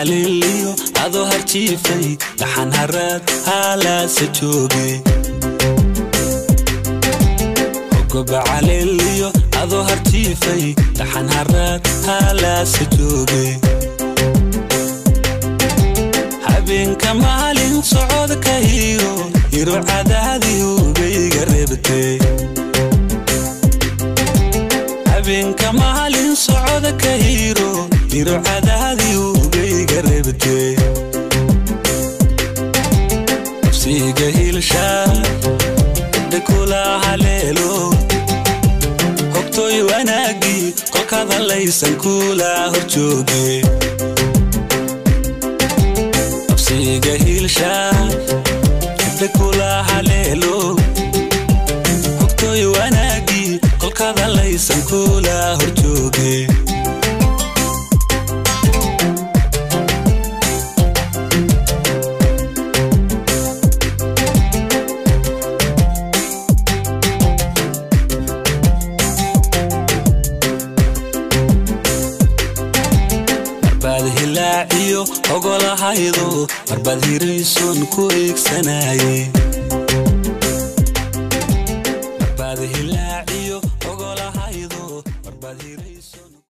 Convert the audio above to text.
Caleeliyo adoo harjiifay, dhaxan haraad haalaasa jooge. Hogoba caleeliyo adoo harjiifay, dhaxan haraad haalaasa jooge. Habeenka maalin socodka hiro hiro cadaadihugayga reebtee. Habeenka maalin socodka hiro hiro cadaadihugayga reebtee. Nafsiga hilsha cidda kula haleelo, hogtooy wanaagii kolkaad halaysan kula hor jooge. Nafsiga hilsha cidda kula haleelo, hogtooy wanaagii kolkaad halaysan kula hor jooge. Marbaad hilaaciyo ogolahaydo, marbaad hirayson ku eegsanaaye. Marbaad hilaaciyo